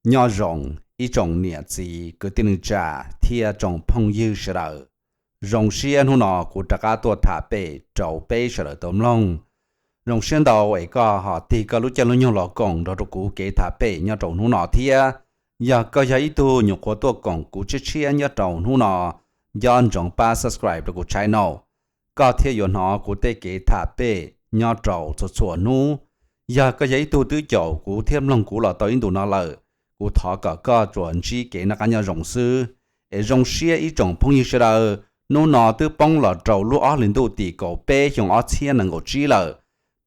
Nyob zoo ib tsoom niam txiv kwv tij neej tsa thiab tsoom phooj ywg sawv daws. Zoo siab hnub no kuv rov qab tuaj tham pem rau peb sawv daws tau mloog. Zoo siab ntau es koj ho tig koj lub caij lub nyoog los koom nrog rau kuv kev tham pem nyob rau hnub no thiab. Yog koj yog ib tug nyuam qhuav tuaj koom kuv tshiab tshiab nyob rau hnub no, nco ntsoov pab subscribe rau kuv channel, koj thiaj yuav hnov kuv tej kev tham pem nyob rau txhua txhua hnub. Yog koj yog ib tug twb caum kuv thiab mloog kuv los tau ib ntus no lawm, kuv thov kom koj tsuas ntsib kev noj qab nyob zoo xwb. Es zoo siab ib tsoom phooj ywg sawv daws, hnub no twb poob los rau lub ob hlis ntuj tim kaum peb xyoo ob txhiab nees nkaum tsib lawm.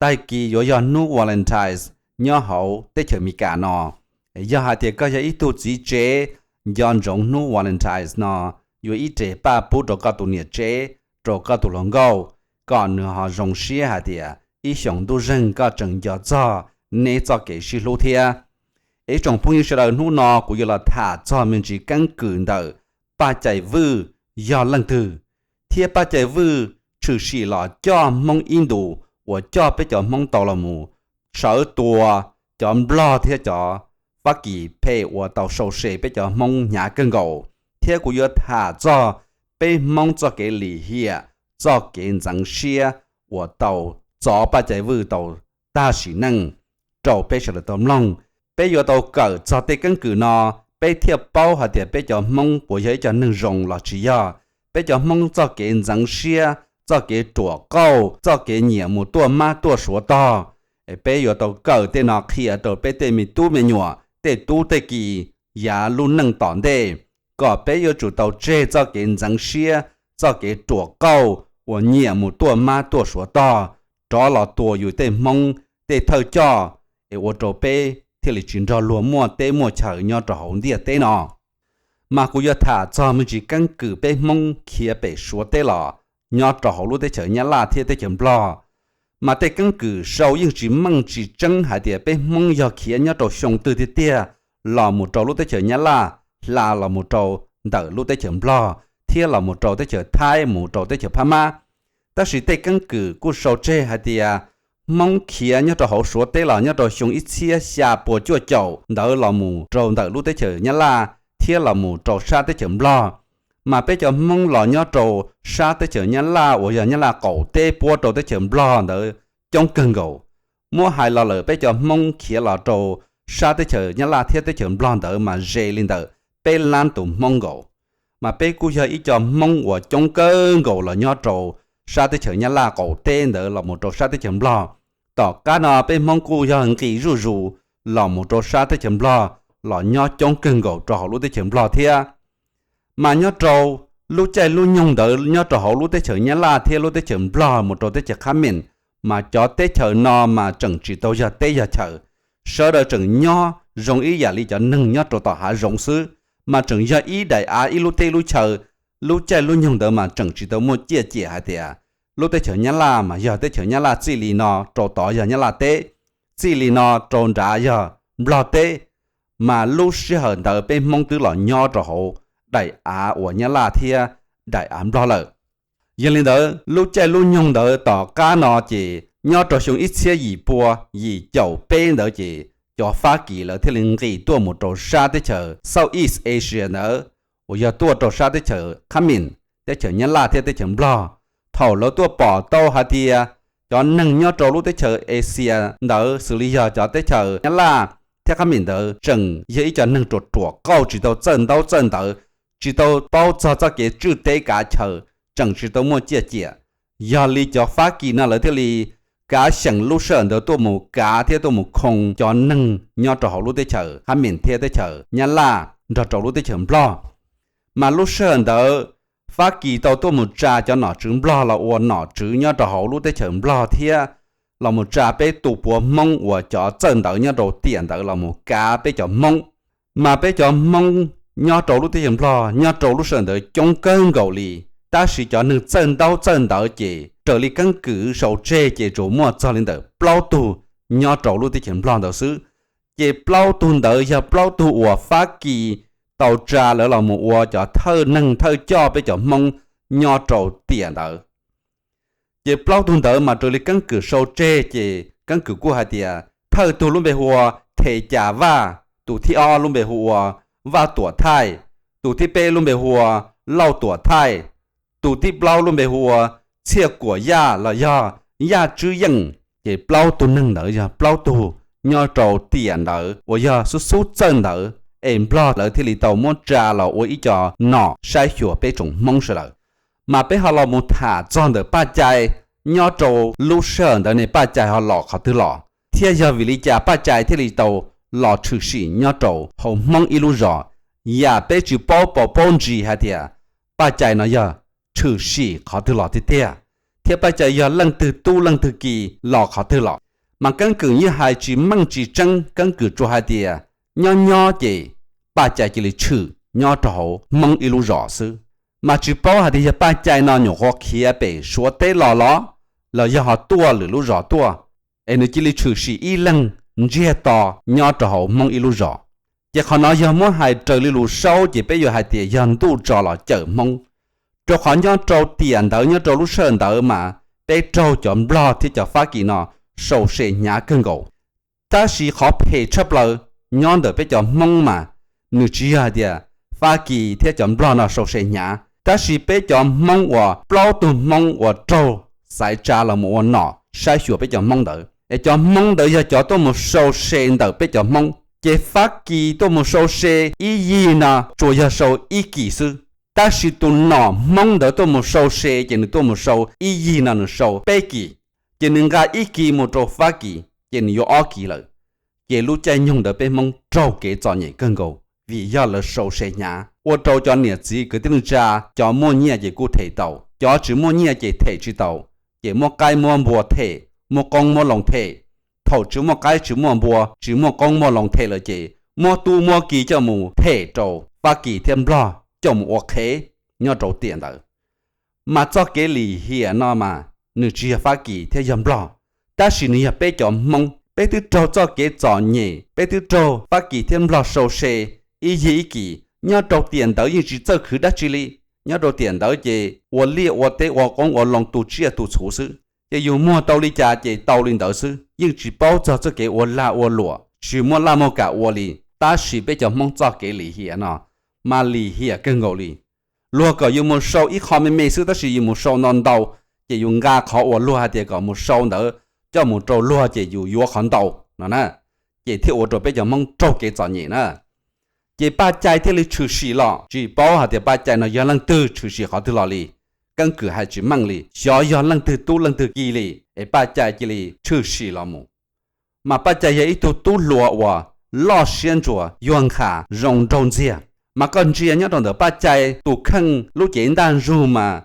Tag kis yuav yog hnub Valentine's nyob hauv teb chaws Amelikas no. Yog hais tias koj yog ib tug txiv tsev, nco ntsoov hnub Valentine's no yuav ib re paj pub rau koj tus niam tsev, rau koj tus hluas nkauj, kom nws ho zoo siab hais tias ib xyoos ntuj zeeg koj tseem nco txog neb txoj kev sib hlub thiab. Es tsoom phooj ywg sawv daws, hnub no kuv yuav los tham txog me ntsis keeb kwm ntawm Paj Cai Vwj yog leej twg, thiab Paj Cai Vwj tshwm sim los coj Hmoob ib ntus uas coj peb cov Hmoob tau los mus sawv tua cov Nplog thiab cov Fab Kis phem uas tau sau se peb cov Hmoob hnyav kawg nkaus, thiab kuv yuav tham txog peb Hmoob txoj kev lim hiam, txoj kev ntxeev siab uas tau txov Paj Cai Vwj tau tag sim neej rau peb sawv daws tau mloog. Peb yuav tau kawm txog tej keeb kwm no, peb thiaj paub hais tias peb cov Hmoob puas yog ib co neeg zoo los tsis yog. Peb cov Hmoob txoj kev ntxeev siab, txoj kev ruam qauj, txoj kev nyiam mus tuaj mab tuaj suav tog, es peb yuav tau kawm tej no qhia rau peb tej me tub me nyuam, tej tub tej ki yav lub neej tom ntej, kom peb yuav tsum tau tseg txoj kev ntxeev siab, txoj kev ruam qauj uas nyiam mus tuaj mab tuaj suav tog, rov los tua yus tej Hmoob tej thawj coj, es ua rau peb thiaj li tsis nrog luag muaj teb muaj chaw nyob rau hauv ntiaj teb no. Mas kuv yuav tham txog me ntsis keeb kwm peb Hmoob khiav pem Suav teb los nyob rau hauv lub teb chaws Nyab Laj thiab teb chaws Nplog. Mas tej keeb kwm sau yeej tsis meej tsis tseeb hais tias peb Hmoob yog khiav nyob rau xyoo twg tiag tiag los mus rau lub teb chaws Nyab Laj, hla los mus rau ntawm lub teb chaws Nplog, thiab los mus rau teb chaws Thaib mus rau teb chaws Phab Mab. Tab sis tej keeb kwm kuj sau tseg hais tias Hmoob khiav nyob rau hauv Suav teb los nyob rau xyoo ib txhiab xya pua cuaj caum ntawd los mus rau ntawm lub teb chaws Nyab Laj thiab los mus rau sab teb chaws Nplog. Mas peb cov Hmoob los nyob rau sab teb chaws Nyab Laj uas yog Nyab Laj qaum teb puab rau teb chaws Nplog ntawd coob kawg nkaus. Muab hais los lawm peb cov Hmoob khiav los rau sab teb chaws Nyab Laj thiab teb chaws Nplog ntawd mas ze li ntawm peb lab tus Hmoob nkaus. Mas peb kuj yog ib co Hmoob uas coob kawg nkaus los nyob rau sab teb chaws Nyab Laj qaum teb ntawd los mus rau sab teb chaws Nplog. Tom qab no peb Hmoob kuj yog nqis zuj zus los mus rau sab teb chaws Nplog los nyob coob kawg nkaus rau hauv lub teb chaws Nplog thiab. Mas nyob rau lub caij lub nyoog ntawd nyob rau hauv lub teb chaws Nyab Laj thiab lub teb chaws Nplog mus rau teb chaws Khab Mem, mas cov teb chaws no mas tseem tsis tau yog teb yog chaw, sawv daws tseem nyob zoo ib yam li cov neeg nyob rau tom hav zoov xwb, mas tseem yog ib daim av ib lub teb lub chaw. Lub caij lub nyoog ntawd mas tseem tsis tau muaj ciaj ciam hais tias lub teb chaws Nyab Laj mas yog teb chaws Nyab Laj, txij li no rau tod yog Nyab Laj teb, txij li no rau nrad yog Nplog teb. Mas lub sij hawm ntawd peb Hmoob twb los nyob rau hauv daim av uas Nyab Laj thiab daim av Nplog lawm. Yog li ntawd lub caij lub nyoog ntawd tom qab no ces nyob rau xyoo ib txhiab yim pua yim caum peb ntawd ces cov Fab Kis lawv thiaj li nqis tuaj mus rau sab teb chaws Southeast Asia ntawd, uas yog tuaj rau sab teb chaws Khab Mem, teb chaws Nyab Laj thiab teb chaws Nplog. Thaum lawv tuaj pom tau hais tias cov neeg nyob rau lub teb chaws Asia ntawd xws li yog cov teb chaws Nyab Laj thiab Khab Mem ntawd tseem yog ib co neeg ruam ruam qauj, tsis tau txawj ntaub txawj ntawv, tsis tau paub txog txoj kev tswj teb kav chaw, tseem tsis tau muaj ciaj ciam. Yog li cov Fab Kis no lawv thiaj li kav xyeem lub sij hawm ntawd tuaj mus kav thiab tuaj mus khoo cov neeg nyob rau hauv lub teb chaws Khab Mem thiab teb chaws Nyab Laj nrog rau lub teb chaws Nplog. Mas lub sij hawm ntawd Fab Kis tau tuaj mus tsa cov nom tswv Nplog los ua nom tswv nyob rau hauv lub teb chaws Nplog thiab los mus tsa peb tus puav Hmoob uas cov txawj ntawv nyob rau tiam ntawd los mus kav peb cov Hmoob. Mas peb cov Hmoob nyob rau lub teb chaws Nplog nyob rau lub sij hawm ntawd coob kawg nkaus li, tab sis cov neeg txawj ntaub txawj ntawv ces raws li keeb kwm sau tseg ces tsuas muaj txog li ntawm plaub tug nyob rau lub teb chaws Nplog ntawd xwb. Ces plaub tug ntawd yog plaub tug uas Fab Kis tau tsa lawv los mus ua cov thawj neeg thawj coj peb cov Hmoob nyob rau tiam ntawd. Ces plaub tug ntawd mas raws li keeb kwm sau tseg ces keeb kwm kuj hais tias thawj tug lub npe hu ua Thej Cas Vaj, Tus thib ob lub npe hu ua Vaj Tuam Thaij, tus thib peb lub npe hu ua Lauj Tuam Thaij, tus thib plaub lub npe hu ua Txhiaj Kuam Yaj los yog Yaj Tswb Yeej. Ces plaub tug neeg ntawd yog plaub tug nyob rau tiam ntawd uas yog xub xub txawj ntawd es Nplog lawv thiaj li tau muab tsa los ua ib co nom saib xyuas peb tsoom Hmoob sawv daws. Mas peb ho los mus tham txog ntawm Paj Cai nyob rau lub sij hawm ntawd ne Paj Cai ho los qhov twg los, thiab yog vim li cas Paj Cai thiaj li tau los tshwm sim nyob rau hauv Hmoob ib lub zos. Yam peb tsis paub pom paub ntsis hais tias Paj Cai no yog tshwm sim qhov twg los tiag tiag, thiab Paj Cai yog leej twg tub leej twg ki los qhov twg los. Mas keeb kwm yeej hais tsis meej tsis tseeb, keeb kwm tsuas hais tias nyob nyob ces Paj Cai cia li tshwm nyob rau hauv Hmoob ib lub zos xwb. Mas tsis paub hais tias yog Paj Cai no nyuam qhuav khiav pem Suav teb los los, los yog ho tuaj lwm lub zos tuaj, es nws cia li tshwm sim ib leeg ntsiag to nyob rau hauv Hmoob ib lub zos. Ces qhov no yog muab hais raws li lus saub ces peb yuav hais tias yog ntuj tso los cawm Hmoob, rau qhov nyob rau tiam ntawd nyob rau lub sij hawm ntawd mas peb raug cov Nplog thiab cov Fab Kis no sau se hnyav kawg nkaus. Tab sis qhov phem tshaj plaws nyob ntawm peb cov Hmoob mas nws tsis yog hais tias Fab Kis thiab cov Nplog no sau se hnyav, tab sis peb cov Hmoob uas plaub tug Hmoob uas raug xaiv tsa los mus ua nom saib xyuas peb cov Hmoob ntawd, es cov Hmoob ntawd yog cov tuaj mus sau se ntawm peb cov Hmoob. Ces Fab Kis tuaj mus sau se ib yig no tsuas yog sau ib kis xwb, tab sis tus nom Hmoob ntawd tuaj mus sau se ces nws tuaj mus sau ib yig no nws sau peb kis, ces nws nqa ib kis mus rau Fab Kis ces nws yuav ob kis lawm. Ces lub caij nyoog ntawd peb Hmoob raug kev txom nyem kawg nkaus vim yog lawv sau se hnyav, ua rau cov niam txiv kwv tij neej tsa, cov muaj nyiaj ces kuj them tau, cov tsis muaj nyiaj ces them tsis tau. Ces muab qaib muab npua them, muab qoob muab loo them. Thaum tsis muaj qaib tsis muaj npua, tsis muaj qoob muaj loo them lawm ces muab tub muab ki coj mus them rau Fab Kis thiab Nplog coj mus ua qhev nyob rau tiam ntawd. Mas txoj kev lim hiam no mas nws tsis yog Fab Kis thiab yog Nplog, tab sis nws yog peb cov Hmoob. Peb twb raug txoj kev txom nyem, peb twb raug Fab Kis thiab Nplog sau se ib yig ib kis, nyob rau tiam ntawd yeej tsis txawj khwv dab tsi li. Nyob rau tiam ntawd ces ua liaj ua teb ua qoob ua loo tu tsiaj tu txhuv xwb, ces yus muag tau li cas ces tau li ntawd xwb, yeej tsis paub txog txoj kev ua lag ua luam, tsis muaj laj muaj kam ua li. Tab sis peb cov Hmoob txoj kev lim hiam no mas lim hiam kawg nkaus li. Luag kom yus mus sau ib qho me me xwb tab sis yus mus sau ntau ntau, ces yus nqa qhov uas luag hais tias kom mus sau ntawd coj mus rau luag ces yus yuav qhov ntau no na, ces thiaj ua rau peb cov Hmoob raug kev txom nyem na. Ces Paj Cai thiaj li tshwm sim los, tsis paub hais tias Paj Cai no yog leej twg tshwm sim qhov twg los li, keeb kwm hais tsis meej li, xyov yog leej twg tub leej twg ki li, es Paj Cai cia li tshwm sim los mus. Mas Paj Cai yog ib tug tub hluas uas loj siab ntsuas yuag nkhas zoo nraug ntxiag. Mas koj ntsia nyob rau ntawm Paj Cai tus kheej lub cev ntaj ntsug mas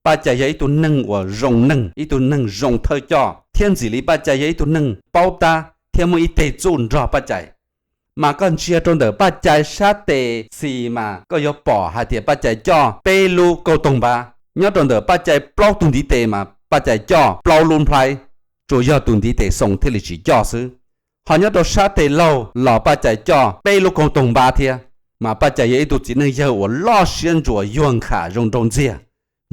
Paj Cai yog ib tug neeg uas zoo neeg, ib tug neeg zoo thawj coj, thiab ntxim li Paj Cai yog ib tug neeg paub tab thiab muaj ib teg txuj nrog Paj Cai. Mas koj ntsia rau ntawm Paj Cai sab tes xis mas koj yuav pom hais tias Paj Cai coj peb lub kauj toog npab. Nyob rau ntawm Paj Cai plaub tug ntiv tes mas Paj Cai coj plaub lub nplhaib, tsuas yog tus ntiv tes xoo thiaj li tsis coj xwb. Ho nyob rau sab tes laug los Paj Cai coj peb lub kauj toog npab thiab. Mas Paj Cai yog ib tug txiv neej yawg uas loj siab ntsuas yuag nkhas zoo nraug ntxiag,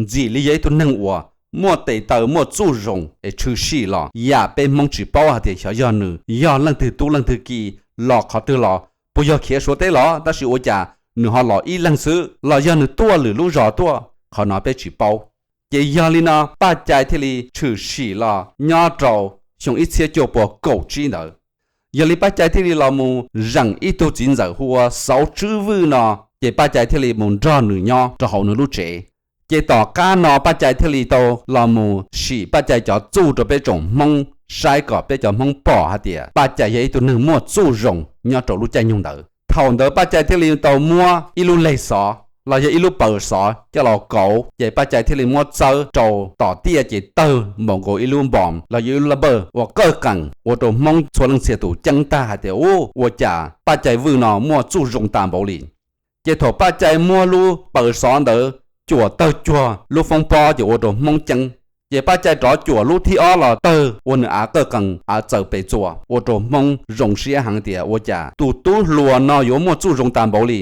ntxim li yog ib tug neeg uas muaj tes taw muaj txuj zoo es tshwm sim los yam peb Hmoob tsis paub hais tias xyov yog nws yog leej twg tub leej twg ki los qhov twg los, puas yog khiav Suav teb los tab sis ua cas nws ho los ib leeg xwb los yog nws tuaj lwm lub zos tuaj, qhov no peb tsis paub. Ces yog li no Paj Cai thiaj li tshwm sim los nyob rau xyoo ib txhiab cuaj puas kaum tsib ntawd. Yog li Paj Cai thiaj li los mus zeem ib tug txiv ntxawm hu ua Xauv Tswb Vwj no, ces Paj Cai thiaj li mus nrog nws nyob rau hauv nws lub tsev. Ces tom qab no Paj Cai thiaj li tau los mus sim Paj Cai cov txuj rau peb tsoom Hmoob saib kom peb cov Hmoob pom hais tias Paj Cai yog ib tug neeg muaj txuj zoo nyob rau lub caij nyoog ntawd. Thaum ntawd Paj Cai thiaj li tau muab ib lub leg xov los yog ib lub paws xov coj los kauv, ces Paj Cai thiaj li muab txawb rau tom tiaj ces tawg npaum nkaus ib lub npos los yog ib lub laj npawj uas qawj qees ua rau Hmoob txhua leej txhia tus ceeb tag hais tias, Ub, ua cas Paj Cai Vwj no muaj txuj zoo tas npaum li? Ces thaum Paj Cai muab lub paws xov ntawd cuam tawg cuag lub foob pob ces ua rau Hmoob ceeb. Ces Paj Cai rov cuam lub thib ob los tawg ua nws av qawj qees av txawm pes txuas ua rau Hmoob zoo siab heev tias, Ua cas tus tub hluas no yuav muaj txuj zoo tas npaum li?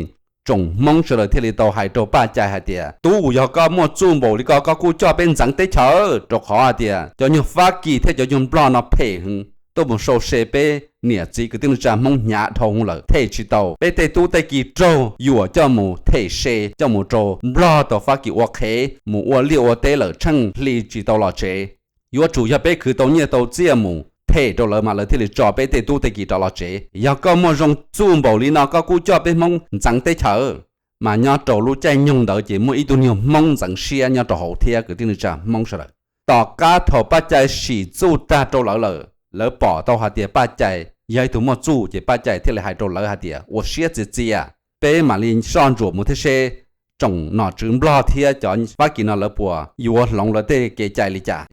Tsoom Hmoob sawv daws thiaj li tau hais rau Paj Cai hais tias, Tub, yog koj muaj txuj npaum li ko koj kuj coj peb ntxeev teb chaws, rau qhov hais tias cov nyuag Fab Kis thiab cov nyuag Nplog no phem heev, tuaj mus sau se peb niam txiv kwv tij neej tsa Hmoob hnyav dhau hwv lawm, them tsis tau. Peb tej tub tej ki raug yuam coj mus them se coj mus rau Nplog tau Fab Kis ua qhev mus ua liaj ua teb lawm, tsheej hli tsis tau los tsev. Yuav tsum yog peb khwv tau nyiaj tau txiaj mus them rau lawv mas lawv thiaj li tso peb tej tub tej ki rov los tsev. Yog koj muaj zoo txuj npaum li no koj kuj coj peb Hmoob ntxeev teb chaws. Mas nyob rau lub caij nyoog ntawd ces muaj ib tug nyuag Hmoob ntxeev siab nyob rau hauv thiab kwv tij neej tsa Hmoob sawv daws. Tom qab thaum Paj Cai sim txuj tag rau lawv lawm, lawv pom tau hais tias Paj Cai yog ib tug muaj txuj ces Paj Cai thiaj li hais rau lawv hais tias ua siab txias txias, peb mam li soj ntsuam mus thiab seb tsoom nom tswv Nplog thiab cov Fab Kis no lawv puas yuav hloov lawv tej kev cai li cas.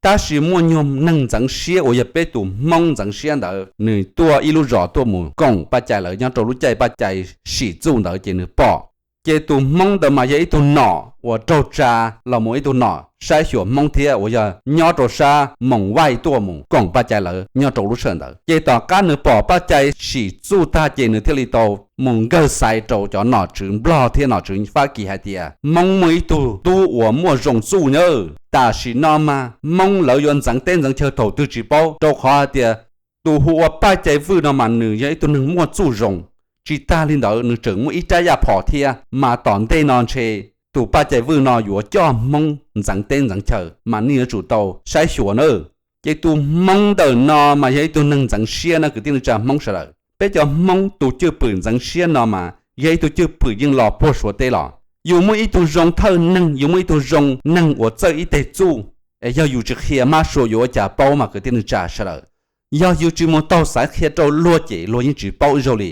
Tab sis muaj nyuag neeg ntxeev siab uas yog peb tus Hmoob ntxeev siab ntawd, nws tuaj ib lub zos tuaj mus koom Paj Cai lawv nyob rau lub caij Paj Cai sim txuj ntawd ces nws pom. Ces tus Hmoob ntawd mas yog ib tug nom uas raug tsa los mus ib tug nom saib xyuas Hmoob thiab uas yog nyob rau sab Moos Vaij tuaj mus koom Paj Cai lawv nyob rau lub sij hawm ntawd. Ces tom qab nws pom Paj Cai sim txuj tag ces nws thiaj li tau mus nkawg xaiv rau cov nom tswv Nplog thiab nom tswv Fab Kis hais tias Hmoob muaj ib tug tub uas muaj zoo txuj nawb. Tam sim no mas Hmoob lawv yuav ntxeev teb ntxeev chaw thaum twg tsis paub, rau qhov hais tias tus hu ua Paj Cai Vwj no mas nws yog ib tug neeg muaj txuj zoo. Tsis tag li ntawd nws tseem muaj ib rab yaj phom thiab, mas tom ntej no ntshe tus Paj Cai Vwj no yuav coj Hmoob ntxeev teb ntxeev chaw mas nej yuav tsum tau saib xyuas nawb. Ces tus Hmoob ntawm no mas yog ib tug neeg ntxeev siab na kwv tij neej tsa Hmoob sawv daws. Peb cov Hmoob tus cwj pwm ntxeev siab no mas yog ib tug cwj pwm yeej los puag Suav teb los. Yus muaj ib tug zoo thawj neeg, yus muaj ib tug zoo neeg uas txawj ib teg txuj, es yog yus tsis qhia mab sua yuav ua cas paub mas kwv tij neej tsa sawv daws. Yog yus tsis mus taug xaiv qhia rau luag ces luag yeej tsis paub ib zaug li.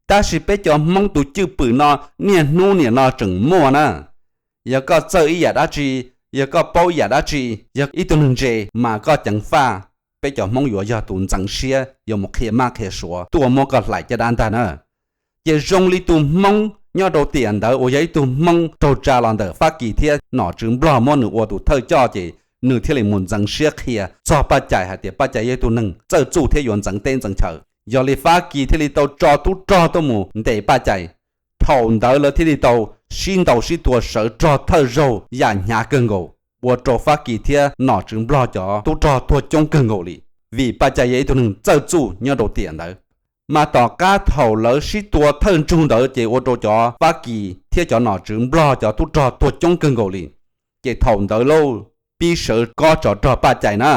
Tab sis peb cov Hmoob tus cwj pwm no niaj hnub nim no tseem muaj na. Yog koj txawj ib yam dab tsi, yog koj paub ib yam dab tsi, yog ib tug neeg ntse mas koj ceev faj, peb cov Hmoob yuav yog tus ntxeev siab yuav mus qhia mab qhia suav tuaj muab koj hlais caj dab ntag na. Ces zoo li tus Hmoob nyob rau tiam ntawd uas yog ib tug Hmoob raug tsa los ntawm Fab Kis thiab nom tswv Nplog muab nws ua tus thawj coj ces nws thiaj li mus ntxeev siab qhia txog Paj Cai hais tias Paj Cai yog ib tug neeg txawj txuj thiab yuav ntxeev teb ntxeev chaw. Yog li Fab Kis thiaj li tau tso tub rog tuaj mus ntes Paj Cai. Thaum ntawd lawv thiaj li tau sib ntaus sib tua sawv rog thawj zaug yam hnyav kawg nkaus, ua rau Fab Kis thiab nom tswv Nplog cov tub rog tuag coob kawg nkaus li, vim Paj Cai yog ib tug neeg txawj txuj nyob rau tiam ntawd. Mas tom qab thaum lawv sib tua thawj ntsug ntawd ces ua rau cov Fab Kis thiab cov nom tswv Nplog cov tub rog tuag coob kawg nkaus li. Ces thaum ntawd lauj, pib sawv kob tsov rog Paj Cai na.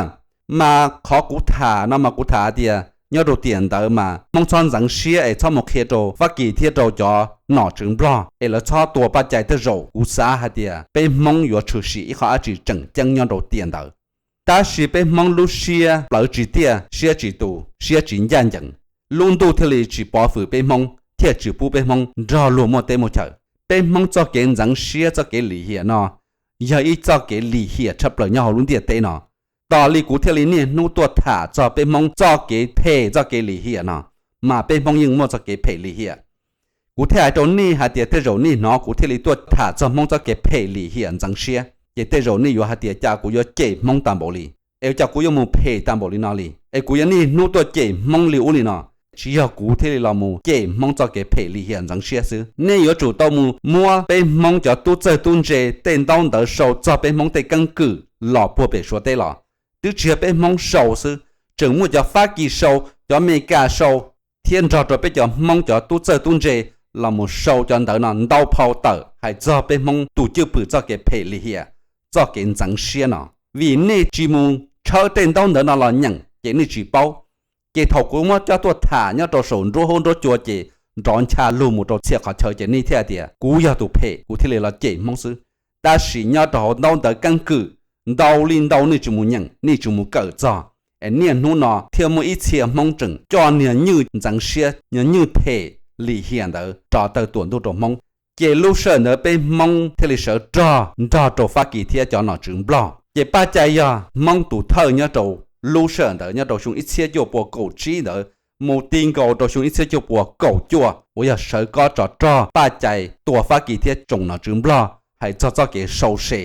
Mas qhov kuv tham no mas kuv tham tias nyob rau tiam ntawd mas Hmoob txhob ntxeev siab es txhob mus qhia rau Fab Kis thiab rau cov nom tswv Nplog es lawv txhob tua Paj Cai tej zaum. Kuv xav hais tias peb Hmoob yuav tshwm sim ib qho dab tsi tseem ceeb nyob rau tiam ntawd. Tab sis peb Hmoob lub siab plawv tsis tiaj, siab tsis tus, siab tsis ncaj ncees, lub ntuj thiaj li tsis pov hwm peb Hmoob thiaj tsis pub peb Hmoob nrog luag muaj teb muaj chaw. Peb Hmoob txoj kev ntxeev siab txoj kev lim hiam no yog ib txoj kev lim hiam tshaj plaws nyob hauv lub ntiaj teb no. Tos li kuv thiaj li niaj hnub tuaj tham txog peb Hmoob txoj kev phem txoj kev lim hiam no, mas peb Hmoob yeej muaj txoj kev phem lim hiam. Kuv thiaj hais rau nej hais tias tej zaum nej hnov kuv thiaj li tuaj tham txog Hmoob txoj kev phem lim hiam ntxeev siab ces tej zaum nej yuav hais tias cas kuv yuav cem Hmoob tag npaum li, es cas kuv yuav mus phem tag npaum li no li, es kuv yuav niaj hnub tuaj cem Hmoob li ub li no. Tsis yog kuv thiaj li los mus cem Hmoob txoj kev phem lim hiam ntxeev siab xwb. Nej yuav tsum tau mus muab peb Hmoob cov tub txawj tub ntse tej ntaub ntawv sau txog peb Hmoob tej keeb kwm los puag pem Suav teb los. Twb tsis yog peb Hmoob sau xwb, tseem muaj cov Fab Kis sau, cov Amelikas sau, thiab nrog rau peb cov Hmoob cov tub txawj tub ntse los mus sau cov ntawv no ntau phau tawm hais txog peb Hmoob tus cwj pwm txoj kev phem lim hiam, txoj kev ntxeev siab no. Vim nej tsis mus tshawb tej ntaub ntawv no los nyeem ces nej tsis paub. Ces thaum kuv muab coj tuaj tham nyob rau saum nruab huab nruab cua ces nrov ncha lug mus rau txhia qhov chaw ces nej thiaj tias kuv yog tus phem kuv thiaj li los cem Hmoob xwb. Tab sis nyob rau hauv ntaub ntawv keeb kwm ntau li ntau nej tsis mus nyeem nej tsis mus kawm txog, es niaj hnub no thiaj muaj ib txhia Hmoob tseem coj niag nywj ntxeev siab niag nywj phem lim hiam ntawd rov tawg tuam ntuj rau Hmoob. Ces lub sij hawm ntawd peb Hmoob thiaj li sawv rog nrog rau Fab Kis thiab cov nom tswv Nplog. Ces Paj Cai yog Hmoob tus thawj nyob rau lub sij hawm ntawd nyob rau xyoo ib txhiab cuaj pua kaum tsib ntawd mus ti nkaus rau xyoo ib txhiab cuaj pua kaum cuaj uas yog sawv kob tsov rog Paj Cai tua Fab Kis thiab tsoom nom tswv Nplog hais txog txoj kev sau se.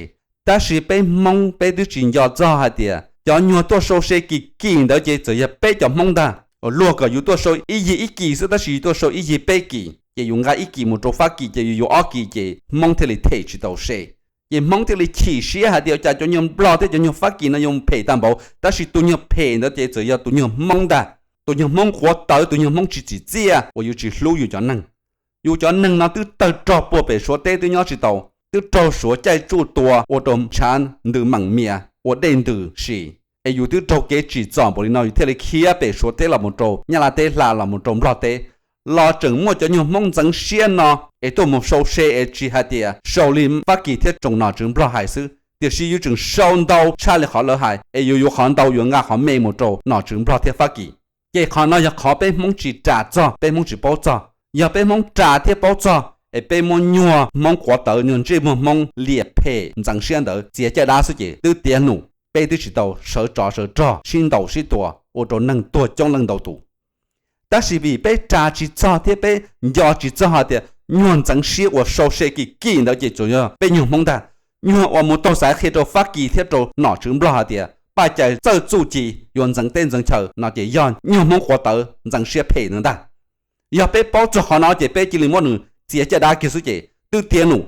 Tab sis peb Hmoob peb twb tsis nco txog hais tias cov nyuag tuaj sau se kim kim ntawd ces txawm yog peb cov Hmoob ntag. Luag kom yus tuaj sau ib yig ib kis xwb tab sis yus tuaj sau ib yig peb kis ces yus nqa ib kis mus rau Fab Kis ces yus yuav ob kis ces Hmoob thiaj li them tsis tau se. Ces Hmoob thiaj li chim siab hais tias cas cov nyuag Nplog thiab cov nyuag Fab Kis no yuav phem tag npaum tab sis tus nyuag phem ntawd ces txawm yog tus nyuag Hmoob ntag. Tus nyuag Hmoob quav tawv, tus nyuag Hmoob tsis tsim txiaj uas yus tsis hlub yus cov neeg. Yus cov neeg no twb tawg rog puag pem Suav teb twb nyob tsis tau, twb raug Suav caij tsuj tua ua rau ntshav ntws meem mias ua dej ntws si, es yus twb raug kev tsim txom npaum li no yus thiaj li khiav pem Suav teb los mus rau Nyab Laj teb hla los mus rau Nplog teb. Los tseem muaj cov nyuag Hmoob ntxeev siab no es tuaj mus sau se es tsis hais tias sau li Fab Kis thiab tsoom nom tswv Nplog hais xwb, tiam sis yus tseem sau ntau tshaj li qhov lawv hais es yus yuav qhov ntau yuav nqa qhov me mus rau nom tswv Nplog thiab Fab Kis. Ces qhov no yog qhov peb Hmoob tsis ras txog, peb Hmoob tsis paub txog. Yog peb Hmoob ras thiab paub txog es peb muab nyuag Hmoob quav tawv, nyuag ntsej muag Hmoob liam phem ntxeev siab ntawd txiav caj dab xwb ces twb tiav num, peb twb tsis tau sawv tsov sawv rog sib ntaus sib tua ua rau neeg tuag coob leej ntau tus. Tab sis vim peb ras tsis txog thiab peb nco tsis txog hais tias nyuag ntxeev siab uas sau se kim kim ntawd ces tsuas yog peb nyuag Hmoob ntag. Nyuag uas mus taug xaiv qhia rau Fab Kis thiab rau nom tswv Nplog hais tias Paj Cai txawj txuj ci yuav ntxeev teb ntxeev chaw no ces yog nyuag Hmoob quav tawv ntxeev siab phem ntawd ntag. Yog peb paub txog qhov no ces peb cia li muab nws txiav caj dab kiag xwb ces twb tiav num.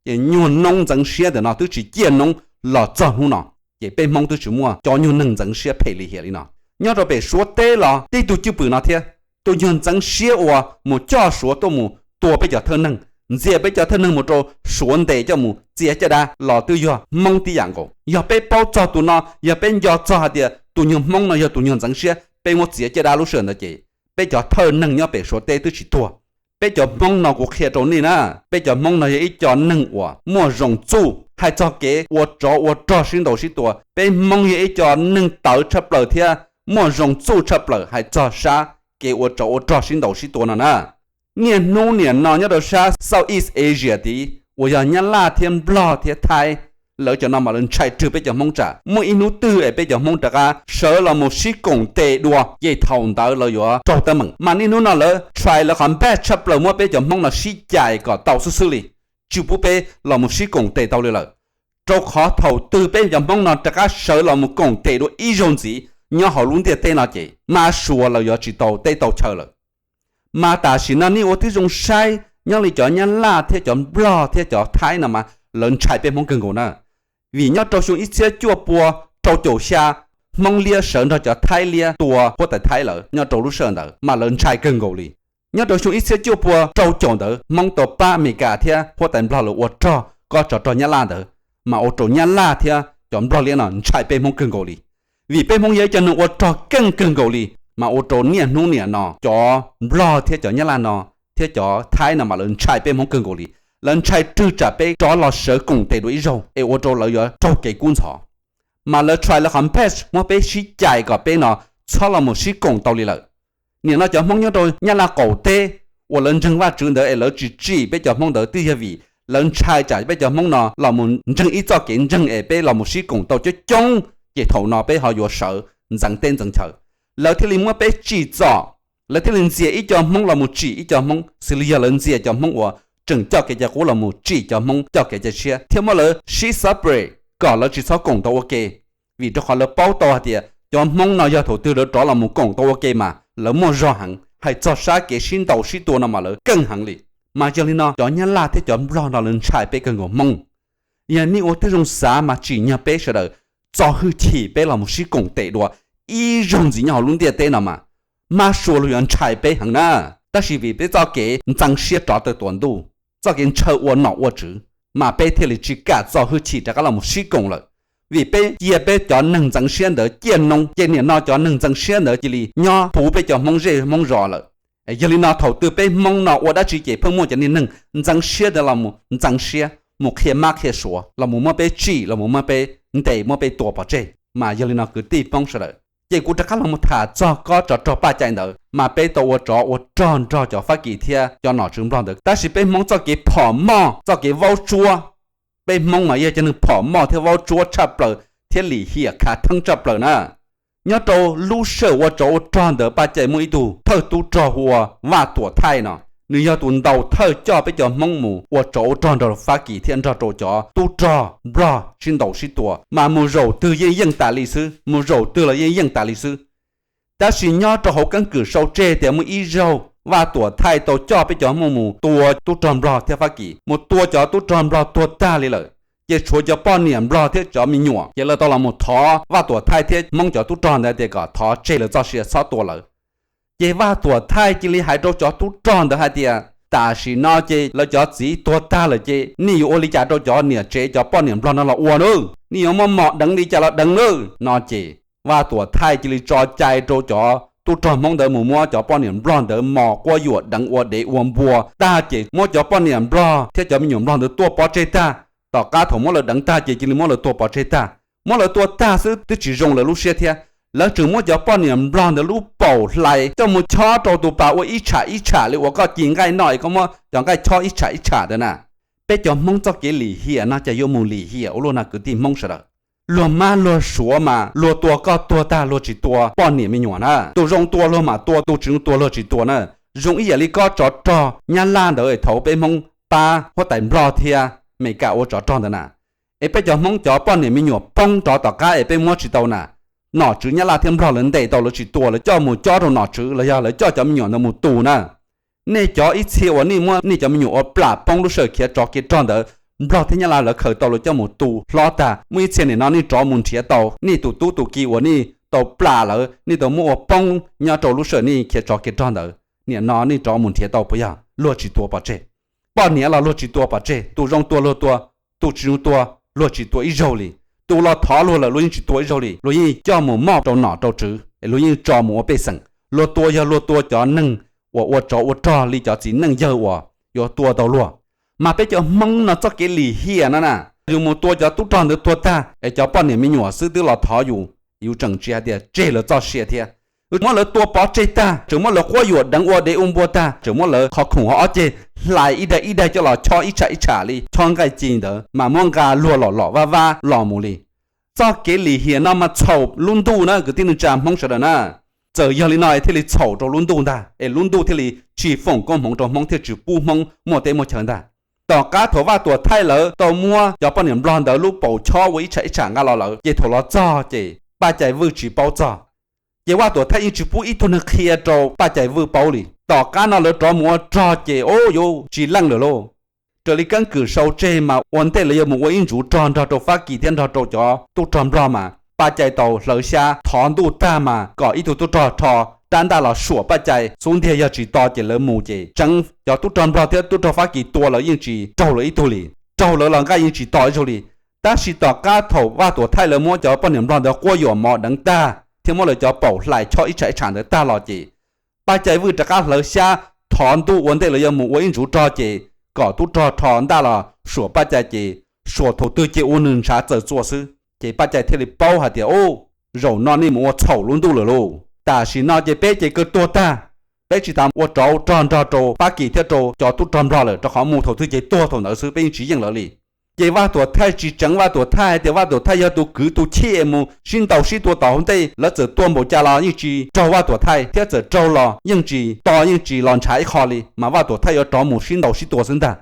Ces nyuag noob ntxeev siab ntawm no twb tsis ciaj noob los txog hnub no, ces peb Hmoob twb tsis muaj cov nyuag neeg ntxeev siab phem lim hiam li no. Nyob rau pem Suav teb los tib tug cwj pwm no thiab, tus nyuag ntxeev siab uas mus coj Suav tuaj mus tua peb cov thawj neeg, ntxias peb cov thawj neeg mus rau Suav ntes coj mus txiav caj dab los twb yog Hmoob tib yam nkaus. Yog peb paub txog tus no, yog peb nco txog hais tias tus nyuag Hmoob no yog tus nyuag ntxeev siab, peb muab txiav caj dab lub sij hawm ntawd ces peb cov thawj neeg nyob pem Suav teb twb tsis tuag. Peb cov Hmoob no kuv qhia rau nej na, peb cov Hmoob no yog ib co neeg uas muaj zoo txuj, hais txog kev ua tsov ua rog sib ntaus sib tua. Peb Hmoob yog ib co neeg tawv tshaj plaws thiab muaj zoo txuj tshaj plaws hais txog sab kev ua tsov ua rog sib ntaus sib tua no na. Niaj hnub niam no nyob rau sab Southeast Asia tid uas yog Nyab Laj thiab Nplog thiab Thaib, lawv cov no mas lawv ntshai rwg peb cov Hmoob tsam muaj ib hnub twg es peb cov Hmoob rov qab sawv los mus sib koom tes dua, ces thaum ntawd lawv yuav raug teeb meem. Mas niaj hnub no lawv try lawv qhov npaj tshaj plaws muab peb cov Hmoob no sib cais kom tau xwb xwb li, tsis pub peb los mus sib koom tes tau li lawm. Rau qhov thaum twg peb cov Hmoob no rov qab sawv los mus koom tes dua ib zaug ntxiv nyob hauv lub ntiaj teb no ces mab sua lawv yuav tsis tau teb tau chaw lawm. Mas tam sim no nej ua tib zoo saib nyob li cov Nyab Laj thiab cov Nplog thiab cov Thaib no mas lawv ntshai peb Hmoob kawg nkaus na. Vim nyob rau xyoo ib txhiab cuaj pua rau caum xya, Hmoob liab sawv nrog cov Thaib liab tua huab tais Thaib lawm nyob rau lub sij hawm ntawd mas lawv ntshai kawg nkaus li. Nyob rau xyoo ib txhiab cuaj pua rau caum ntawd Hmoob tau pab Amelikas thiab huab tais Nplog lawv ua rog kob tsov rog Nyab Laj ntawd, mas ua rau Nyab Laj thiab cov Nplog liab no ntshai peb Hmoob kawg nkaus li. Vim peb Hmoob yog ib co neeg ua rog keej kawg nkaus li, mas ua rau niaj hnub niam no cov Nplog thiab cov Nyab Laj no thiab cov Thaib no mas lawv ntshai peb Hmoob kawg nkaus li. Lawv ntshai rwg tsam peb rov los sawv koom tes dua ib zaug es ua rau lawv yuav raug kev kub ntxhov. Mas lawv try lawv qhov npaj muab peb sib cais kom peb no txhob los mus sib koom tau li lawm. Nim no cov Hmoob nyob rau Nyab Laj qaum teb uas lawv ntseeg Vajtswv ntawd es lawv tsis tsim peb cov Hmoob ntawd twb yog vim lawv ntshai tsam peb cov Hmoob no los mus ntseeg ib txoj kev ntseeg es peb los mus sib koom tau coob coob, ces thaum no peb ho yuav sawv ntxeev teb ntxeev chaw. Lawv thiaj li muab peb tsim txom, lawv thiaj li ntxias ib co Hmoob los mus tsim ib co Hmoob, xws li yog lawv ntxias cov Hmoob uas tseem coj kev cai qub los mus tsim cov Hmoob coj kev cai tshiab thiab muab lawv sib xab pres kom lawv tsis txhob koom tau ua ke. Vim rau qhov lawv paub tau hais tias cov Hmoob no yog thaum twg lawv rov los mus koom tau ua ke mas lawv muaj zog heev, hais txog sab kev sib ntaus sib tua no mas lawv keej heev li. Mas yog li no cov Nyab Laj thiab cov Nplog no lawv ntshai peb kawg nkaus Hmoob. Yog nej ua tib zoo xav mas tsim nyog peb sawv daws txo hwj chim peb los mus sib koom tes dua ib zaug ntxiv nyob hauv lub ntiaj teb no mas mab sua luag yuav ntshai peb heev na. Tab sis vim peb txoj kev ntxeev siab rov tawm tuam ntuj, txoj kev ntshaw ua nom ua tswv, mas peb thiaj li tsis kam txo hwj chim rov qab los mus sib koom lawm. Vim peb cia peb cov neeg ntxeev siab ntawd ciaj noob, ces nim no cov neeg ntxeev siab ntawd cia li nyob puv peb cov Hmoob zej Hmoob zos lawm. Yog li no thaum twg peb Hmoob no ua dab tsi ces pheej muaj cov niag neeg ntxeev siab ntawd los mus ntxeev siab, mus qhia mab qhia suav, los mus muab peb tsim, los mus muab peb ntes, muab peb tua pov tseg. Mas yog li no kwv tij Hmoob sawv daws, ces kuv rov qab los mus tham txog kob tsov rog Paj Cai ntawd, mas peb tau ua tsov ua rog nrog cov Fab Kis thiab cov nom tswv Nplog ntawd, tab sis peb Hmoob txoj kev phom moj, txoj kev vaub tsuab, peb Hmoob mas yog cov neeg phom moj thiab vaub tsuab tshaj plaws thiab lim hiam khav theeb tshaj plaws na. Nyob rau lub sij hawm ua tsov ua rog ntawd Paj Cai muaj ib tug thawj tub rog hu ua Vaj Tuam Thaij no, nws yog tus ntaus thawj coj peb cov Hmoob mus ua tsov ua rog nrog Fab Kis thiab nrog rau cov tub rog Nplog sib ntaus sib tua, mas mus zaum twg yeej yeej tas li xwb, mus zaum twg los yeej yeej tas li xwb. Tab sis nyob rau hauv keeb kwm sau tseg tias muaj ib zaug Vaj Tuam Thaij tau coj peb cov Hmoob mus tua tub rog Nplog thiab Fab Kis, mus tua cov tub rog Nplog tuag tag li lawm. Ces tshuav cov poj niam Nplog thiab cov me nyuam, ces lawv tau los mus thov Vaj Tuam Thaij thiab Hmoob cov tub rog ntawd tias kom thov tseg lawv txoj sia txhob tua lawv. Ces Vaj Tuam Thaij cia li hais rau cov tub rog ntawd hais tias, tam sim no ces lawv cov txiv tuag tag lawm ces nej yuav ua li cas rau cov niam tsev cov poj niam nplog no los ua na? Nej yuav muaj mos deev li cas los deev na. No ces Vaj Tuam Thaij cia li tso cai rau cov tub rog Hmoob ntawd mus muab cov poj niam nplog ntawd mos quab yuam deev ua dev ua npua tag ces muab cov poj niam nplog thiab cov me nyuam nplog ntawd tua pov tseg tag. Tom qab thaum muab lawv deev tag ces cia li muab lawv tua pov tseg tag. Muab lawv tua tag xwb twb tsis zoo lawv lub siab thiab, lawv tseem muab cov poj niam nplog ntawd lub paum hlais coj mus chob rau tus pas ua ib tsham ib tsham li uas koj ci nqaij noj es koj muab cov nqaij chob ib tsham ib tsham ntawd na. Peb cov Hmoob txoj kev lim hiam no cas yuav mus lim hiam ua luaj no kwv tij Hmoob sawv daws. Luag mab luag suav mas luag tua koj tuag tag luag tsis tua poj niam me nyuam na. Tus zoo tua luag mam tua, tus tsis zoo tua luag tsis tua na. Zoo ib yam li koj tsov rog Nyab Laj ntawd thaum peb Hmoob pab huab tais Nplog thiab Meskas ua tsov rog ntawd na, es peb cov Hmoob cov poj niam me nyuam poob rov tom qab es peb muab tsis tau na, nom tswv Nyab Laj thiab Nplog lawv ntes tau lawv tsis tua, lawv coj mus cob rau nom tswv los yog lawv coj cov me nyuam ntawd mus tu na. Nej cov ib txhia uas nej muab nej cov me nyuam ua plam poob lub sij hawm khiav tsov khiav rog ntawd, Nplog thiab Nyab Laj lawv khaws tau lawv coj mus tu hlob tag, muaj ib txhia nim no nej rov mus nrhiav tau nej tus tub tus ki uas nej tau plam lawv, nej tau muab ua poob nyob rau lub sij hawm nej khiav tsov khiav rog ntawd, nim no nej rov mus nrhiav tau puas yog? Luag tsis tua pov tseg. Poj niam los luag tsis tua pov tseg, tus zoo tua luag tua, tus tsis zoo tua luag tsis tua ib zaug li. Tus los thov luag lawm luag yeej tsis tua ib zaug li, luag yeej coj mus moj rau nom rau tswv es luag yeej tso mus ua pej xeem. Luag tua yog luag tua cov neeg uas ua tsov ua rog li cov txiv neej yawg uas yuav tua tau luag. Mas peb cov Hmoob no txoj kev lim hiam no na, yus mus tua cov tub rog ntawd tuag tag es cov poj niam me nyuam xwb twb los thov yus, yus tseem tsis hais tias tseg lawv txoj sia thiab. Muab lawv tua pov tseg tag, tseem muab lawv quab yuam deev ua dev ua npua tag, tseem muab lawv qhov khoom hauv ob ceg hlais ib daim ib daim coj los chob ib tsham ib tsham li chob nqaij ci ntawd mas muab nqa luag lom lom vab vab los mus li. Txoj kev lim hiam no mas txhaum lub ntuj na kwv tij neej tsa Hmoob sawv daws na. Txawm yog li no es thiaj li txhaum rau lub ntuj ntag, es lub ntuj thiaj li tsis foom koob hmoov rau Hmoob thiaj tsis pub Hmoob muaj teb muaj chaw ntag. Tom qab thaum Vaj Tuam Thaij lawv tau muab cov poj niam Nplog ntawd lub paum chob ua ib tsham ib tsham nqa los lawm ces thaum los txog ces Paj Cai Vwj tsis paub txog. Ces Vaj Tuam Thaij yeej tsis pub ib tug neeg qhia rau Paj Cai Vwj paub li. Tom qab no lawv rov mus ua rog ces ub yuav tsis leej lawm lauj. Raws li keeb kwm sau tseg mas ua ntej lawv yuav mus ua ib ntsuv rog nrog rau Fab Kis thiab nrog rau cov tub rog Nplog mas Paj Cai tau hlawv xyab thov ntuj tag mas kom ib tug tub rog rho rab ntaj los suam Paj Cai xub ntiag, yog tsis to ces lawv mus ces tseev cov tub rog Nplog thiab tub rog Fab Kis tua lawv yeej tsis raug lawv ib tug li, raug lawv los nqaij yeej tsis to ib zaug li. Tab sis tom qab thaum Vaj Tuam Thaij lawv muab cov poj niam Nplog ntawd quab yuam mos deev tag thiab muab lawv cov paum hlais chob ib tsham ib tsham ntawd tag los ces Paj Cai Vwj rov qab hlawv xyab thov ntuj ua ntej lawv yuav mus ua ib ntsuv rog ces kom tub rog rho ntaj los suam Paj Cai ces suam thaum twg ces ua nws ntshav txawm txua xwb. Ces Paj Cai thiaj li paub hais tias, ub, zaum no nej mus ua txhaum lub ntuj lawm lauj. Tam sim no ces peb ces kawg tuag tag, peb tsis tas ua tsov ua rog nrog rau Fab Kis thiab rau cov tub rog Nplog lawm, rau qhov mus thaum twg ces tuag thaum ntawd xwb, peb yeej tsis yeej lawv li. Ces Vaj Tuam Thaij tsis tseev, Vaj Tuam Thaij hais tias Vaj Tuam Thaij yog tus kwv tus chij es mus sib ntaus sib tua tom hauv ntej, lawv txawm tua npaum cas los yeej tsis raug Vaj Tuam Thaij, thiab txawm raug los yeej tsis to yeej tsis los ntshav ib qho li, mas Vaj Tuam Thaij yuav rov mus sib ntaus sib tua xwb ntag.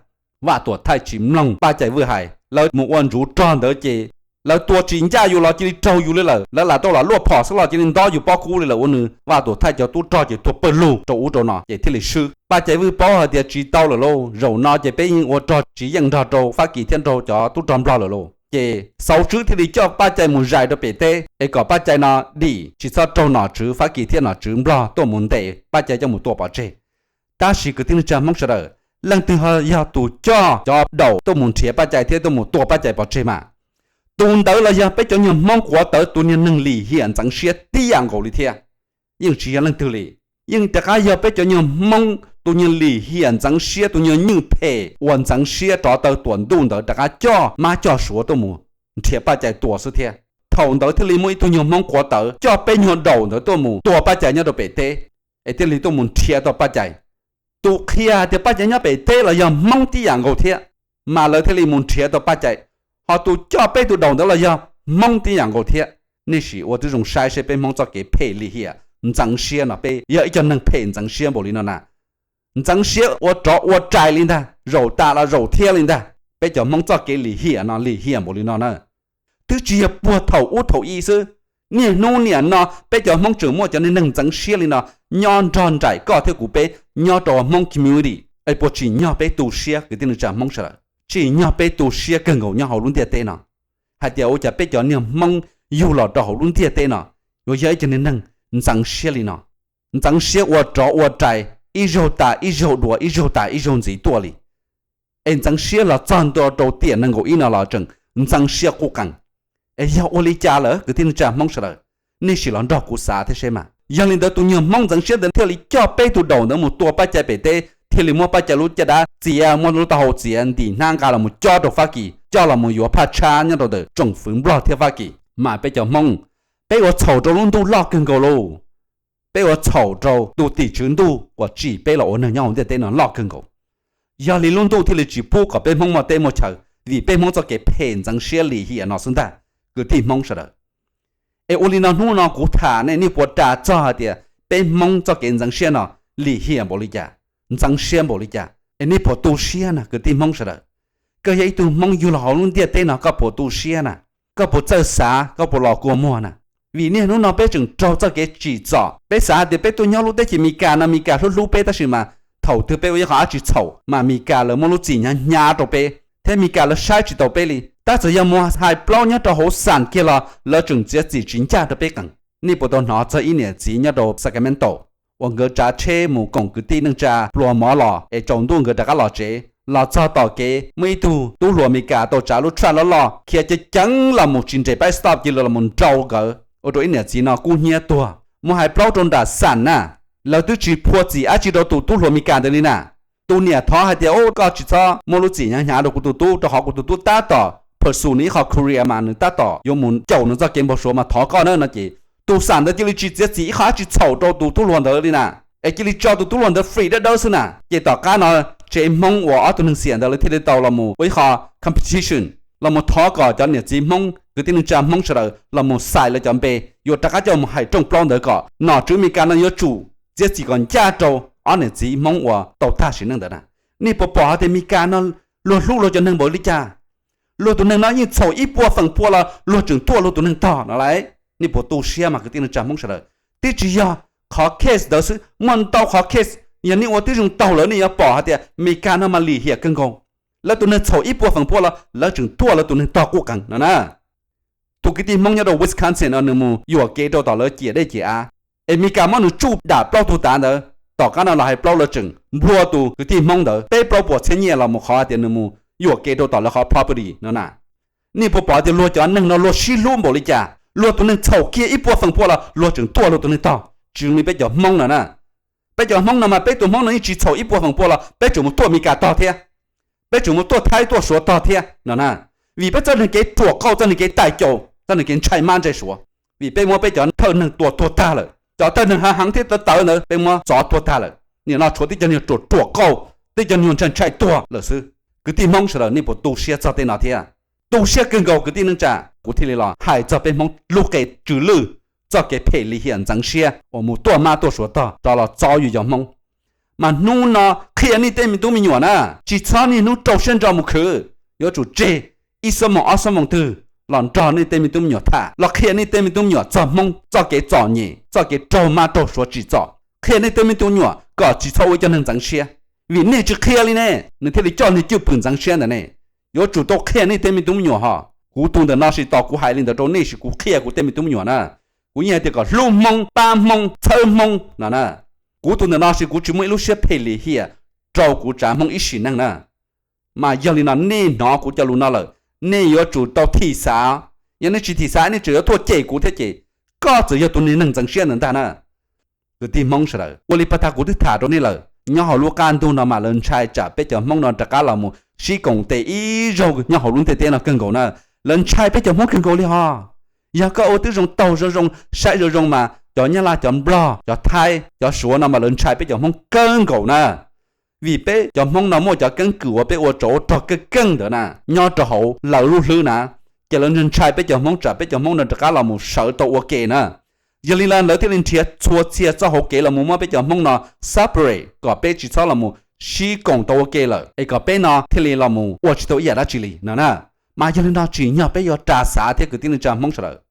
Vaj Tuam Thaij tsis mloog Paj Cai Vwj hais, lawv mus ua ntsuv rog ntawd ces lawv tua tsis ncaj yus los cia li raug yus li lawm, lawv lam rau lam luaj phom xwb los cia li ntob yus pob kub li lawm ua nws. Vaj Tuam Thaij cov tub rog ces tuag pawg lug rau ub rau no ces thiaj li swb. Paj Cai Vwj paub hais tias tsis tau lawm lauj, zaum no ces peb yeej ua rog tsis yeej nrog rau Fab Kis thiab nrog cov tub rog Nplog lawm lauj. Ces Xauv Tswb thiaj li coj Paj Cai mus zais rau pem teb es kom Paj Cai no dim tsis txhob raug nom tswv Fab Kis thiab nom tswv Nplog tuaj mus ntes Paj Cai coj mus tua pov tseg. Tab sis kwv tij neej tsa Hmoob sawv daws, leej twg ho yog tus coj cov daum tuaj mus nrhiav Paj Cai thiab tuaj mus tua Paj Cai pov tseg mas? Tus ntawd los yog peb cov nyuag Hmoob quav tawv tus niag neeg lim hiam ntxeev siab tib yam nkaus li thiab. Yeej tsis yog leej twg li, yeej rov qab yog peb cov nyuag Hmoob tus nyuag lim hiam ntxeev siab, tus nyuag nywj phem uas ntxeev siab rov taw tuam ntuj ntawd rov qab coj mab coj suav tuaj mus nrhiav Paj Cai tua xwb thiab. Thaum ntawd thiaj li muaj ib tug nyuag Hmoob quav tawv coj peb nyuag daum ntawd tuaj mus tua Paj Cai nyob rau pem teb, es thiaj li tuaj mus nrhiav tau Paj Cai. Tus qhia hais tias Paj Cai nyob pem teb los yog Hmoob tib yam nkaus thiab, mas lawv thiaj li mus nrhiav tau Paj Cai. Ho tus coj peb tus daum ntawd los yog Hmoob tib yam nkaus thiab. Nej sim ua tib zoo saib seb peb Hmoob txoj kev phem lim hiam ntxeev siab no, peb yog ib co neeg phem ntxeev siab npaum li no na. Ntxeev siab ua rov ua rais li ntag, zaum tas los zaum thiab li ntag. Peb cov Hmoob txoj kev lim hiam no lim hiam npaum li no na. Twb tsis yog puag thaum ub thaum i xwb, niaj hnub niam no peb cov Hmoob tseem muaj cov neeg ntxeev siab li no nyob nrog nraim koj thiab kuv peb nyob rau Hmoob community, es puas tsim nyog peb tu siab kwv tij neej tsa Hmoob sawv daws? Tsim nyog peb tu siab kawg nkaus nyob hauv lub ntiaj teb no, hais tias ua cas peb cov niag Hmoob yug los rau hauv lub ntiaj teb no yuav yog ib co niag neeg ntxeev siab li no. ntxeev siab ua rov ua rai, ib zaug tas ib zaug dua, ib zaug tas ib zaug ntxiv tuaj li. Es ntxeev siab los txog ntua rau tiam nees nkaum ib no los tseem ntxeev siab qub qees. Es yog ua li cas lawm kwv tij neej tsa Hmoob sawv daws? Nej sim los nrog kuv xav thiab seb mas. Yog li ntawd tus nyuag Hmoob ntxeev siab ntawd thiaj li coj peb tug daus ntawd mus tua Paj Cai pem teb, thiaj li muab Paj Cai lub caj dab txiav, muab lub taub hau txiav, ntim hnab nqa los mus cob rau Fab Kis, coj los mus yuav phaj tshab nyob rau ntawm tsoom fwv Nplog thiab Fab Kis. Mas peb cov Hmoob, peb ua txhaum rau lub ntuj loj kawg nkaus lauj. Peb ua txhaum rau tus tim tswv ntuj uas tsim peb los ua neeg nyob hauv ntiaj teb no loj kawg nkaus. Yog li lub ntuj thiaj li tsis pub kom peb Hmoob muaj teb muaj chaw, vim peb Hmoob txoj kev phem ntxeev siab lim hiam no xwb ntag, kwv tij Hmoob sawv daws. Es ua li no hnub no kuv tham nej, nej puas ras txog hais tias peb Hmoob txoj kev ntxeev siab no lim hiam npaum li cas, ntxeev siab npaum li cas? Es nej puas tu siab na kwv tij Hmoob sawv daws? Koj yog ib tug Hmoob yug los hauv lub ntiaj teb no koj puas tu siab na? Koj puas txawj xav, koj puas los kua muag na? Vim niaj hnub no peb tseem raug txoj kev tsim txom, peb xav hais tias peb tuaj nyob lub teb chaws Amelikas no Amelikas hlub hlub peb tab sis mas thaum twg peb ua ib qho dab tsi txhaum mas Amelikas lawv muaj lub txim hnyav hnyav rau peb thiab Amelikas lawv saib tsis taus peb li. Tab txawm yog mus hais plaub nyob rau hauv xam kiag los lawv tseem txiav txim tsis ncaj rau peb qees. Nej puas tau hnov txog ib niam txiv nyob rau Sacramento uas nkawd tsav tsheb mus koom kwv tij neej tsa pluas mov los es tsaus ntuj nkawd rov qab los tsev, los txog tom kev muaj ib tug tub hluas Amelikas tau tsav lub truck loj loj khiav ceev ceev los mus tsis nres pab stop cia li los mus nrau nkawd ua rau ib niam txiv no kub hnyiab tuag. Mus hais plaub rau nram xam na, lawv twb tsis phua txim dab tsi rau tus tub hluas Amelikas ntawd li na. Tus niam thov hais tias, Ub, koj tsis txhob muab lub txim hnyav hnyav rau kuv tus tub, rau qhov kuv tus tub tab tom pursue nws ib qho career mas nws tab tom yuav mus caum nws txoj kev npau suav mas thov koj na no ces tus xam ntawd cia li tsis txiav txim ib qho dab tsi txhaum rau tus tub hluas ntawd li na, es cia li tso tus tub hluas ntawd free dawb dawb xwb na. Ces tom qab no tsev Hmoob uas ob tug neeg xiam ntawd lawv thiaj li tau los mus ua ib qho competition los mus thov kom cov niam txiv Hmoob kwv tij neej tsa Hmoob sawv daws los mus xais lawv cov npe yuav rov qab coj mus hais rooj plaub ntawd kom nom tswv Amelikas no yuav tsum txiav txim kom ncaj rau ob niam txiv Hmoob uas tau tag sim neej ntawd na. Nej puas pom hais tias Amelikas no luag hlub luag cov neeg npaum li cas? Luag tus neeg no yeej txhaum ib puas feem pua los luag tseem tuaj luag tus neeg tog no lauj. Nej puas tu siab mas kwv tij neej tsa Hmoob sawv daws? Twb tsis yog qhov case ntawd xwb, muaj ntau qhov case, yog nej ua tib zoo taug lawm nej yuav pom hais tias Amelikas no mas lim hiam kawg nkaus. Lawv tus neeg txhaum ib puas feem pua los lawv tseem tuaj lawv tus neeg tog qub qees no na. Tus kwv tij Hmoob nyob rau Wisconsin no nws mus yuam kev rau tom lawv ciam dej ciam av, es Amelikas muab nws tsuj dam plaub tug tav ntawd. Tom qab no los hais plaub lawv tseem nplua tus kwv tij Hmoob ntawd peb plaub puas txhiab nyiaj los mus qhov hais tias nws mus yuam kev rau tom lawv qhov property no na. Nej puas pom tias luag cov neeg no luag sib hlub npaum li cas? Luag tus neeg txhaum kiag ib puas feem pua los luag tseem tuaj luag tus neeg tog, tsis zoo li peb cov Hmoob no na. Peb cov Hmoob no mas peb tus Hmoob no yeej tsis txhaum ib puas feem pua los peb tseem mus tuaj Amelikas tog thiab, peb tseem mus tuaj Thaib tuaj Suav tog thiab no na. Vim peb txoj neeg kev ruam qauj, txoj neeg kev taij caus, txoj neeg kev ntshai mab ntshai suav, vim peb muab peb cov thawj neeg tua tuag tag lawm. Cov thawj neeg hav heev thiab tawv tawv ntawd peb muab txov tuag tag lawm. Nim no tshuav tib cov niag ruam ruam qauj, tib cov niag ntshai ntshai tuag lawm xwb. Kwv tij Hmoob sawv daws nej puas tu siab txog tej no thiab? Tu siab kawg nkaus kwv tij neej tsa, kuv thiaj li los hais txog peb Hmoob lub qe tsw lwj, txoj kev phem lim hiam ntxeev siab uas mus tuaj mab tuaj suav tog rov los txov yus cov Hmoob. Mas hnub no qhia nej tej me tub me nyuam na, tsis txhob niaj hnub rau siab ntso mus khwv, yuav tsum tseg ib xuab moos ob xuab moos twg los nrog nej tej me tub me nyuam tham, los qhia nej tej me tub me nyuam txog Hmoob txoj kev txom nyem, txoj kev raug mab raug suav tsim txom, qhia nej tej me tub me nyuam kom tsis txhob ua ib cov neeg ntxeev siab. Vim nej tsis qhia li ne, nws thiaj li coj niag cwj pwm ntxeev siab ntawd ne. Yuav tsum tau qhia nej tej me tub me nyuam hos. Kuv tus ntawm no sis tos kuv hais li ntawd rau nej sis kuv qhia kuv tej me tub me nyuam na. Kuv yeej hais tias kom hlub Hmoob, pab Hmoob, txhawb Hmoob no na. Kuv tus ntawm no sis kuv tsis muaj ib lub siab phem lim hiam rau kuv tsav Hmoob ib sim neej na. Mas yog li no nej hnov kuv cov lus no lawm, nej yuav tsum tau thim xav. Yog nej tsis thim xav nej tseem yuav tuaj cem kuv thiab ces koj txawm yog tus niag neeg ntxeev siab ntawd ntag na. Kwv tij Hmoob sawv daws, ua li pas tag kuv twb tham rau nej lawm, nyob hauv lub qab ntug no mas lawv ntshai tsam peb cov Hmoob no rov qab los mus sib koom tes ib zaug nyob hauv lub ntiaj teb no kawg nkaus na. Lawv ntshai peb cov Hmoob kawg nkaus li hos. Yog koj ua tib zoo taug zoo zoo, saib zoo zoo mas cov Nyab Laj, cov Nplog, cov Thaib, cov Suav no mas lawv ntshai peb cov Hmoob kawg nkaus na. Vim peb cov Hmoob no muaj cov keeb kwm uas peb ua tsov ua rog keej keej ntawd na, nyob rau hauv lawv lub hlwb na, ces lawv ntshai peb cov Hmoob tsam peb cov Hmoob no rov qab los mus sawv tau ua ke na. Yog li lawv thiaj li nrhiav txhua txhia txoj hauv kev los mus muab peb cov Hmoob no separate kom peb tsis txhob los mus sib koom tau ua ke lawm, es kom peb no thiaj li los mus ua tsis tau ib yam dab tsi li no na. Mas yog li no tsim nyog peb yuav ras xav thiab kwv tij neej tsa Hmoob sawv daws.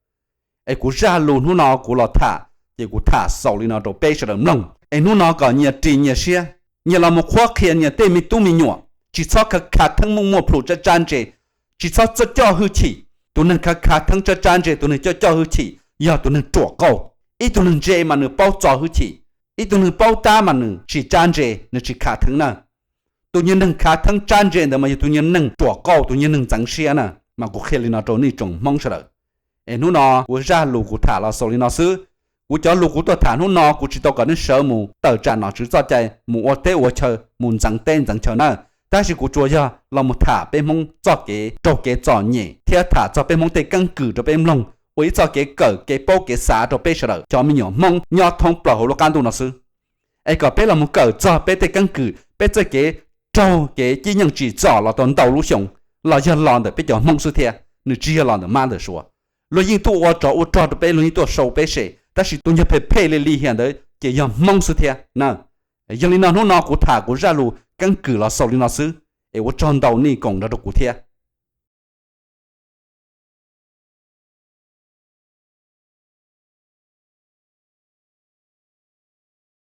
Es kuv zaj lus hnub no kuv los tham, ces kuv tham xaus li no rau peb sawv daws mloog. Es hnub no kom nyias ris nyias siab, nyias los mus qhuab qhia nyias tej me tub me nyuam, tsis txhob khav khav theeb muaj muaj plhus tsab tsab ntse, tsis txhob coj hwj chim. Tus neeg khav khav theeb tsab tsab ntse, tus neeg coj coj hwj chim yog tus neeg ruam qauj. Ib tug neeg ntse mas nws paub txo hwj chim. Ib tug neeg paub tab mas nws tsis tsab ntse, nws tsis khav theeb na. Tus niag neeg khav theeb tsab ntse ntawd mas yog tus niag neeg ruam qauj, tus niag neeg ntxeev siab na. Mas kuv qhia li no rau nej tsoom Hmoob sawv daws. Es hnub no kuv zaj lus kuv tham los xaus li no xwb. Kuv cov lus kuv tuaj tham hnub no kuv tsis tau kom nej sawv mus tawm tsam nom tswv txoj cai mus ua teb ua chaw, mus ntxeev teb ntxeev chaw na. Tab sis kuv tsuas yog los mus tham peb Hmoob txoj kev raug kev txom nyem thiab tham txog peb Hmoob tej keeb kwm rau peb mloog ua ib txoj kev kawm kev paub kev xav rau peb sawv daws cov me nyuam Hmoob nyob thoob plaws hauv lub qab ntuj no xwb. Es kom peb los mus kawm txog peb tej keeb kwm, peb txoj kev raug kev cib nyeej tsim txom los tau ntau lub xyoo, los yog los ntawm peb cov Hmoob xwb thiab, nws tsis yog los ntawm mab ntawm suav. Luag yeej tuaj ua tsov ua rog rau peb, luag yeej tuaj sau peb sem, tab sis tus nyuag phem phem li li hiam ntawd ces yog Hmoob xwb thiab na. Yog li no hnub no kuv tham kuv zaj lus keeb kwm los xaus li no xwb, es ua tsaug ntau nej koom nrog rau kuv thiab.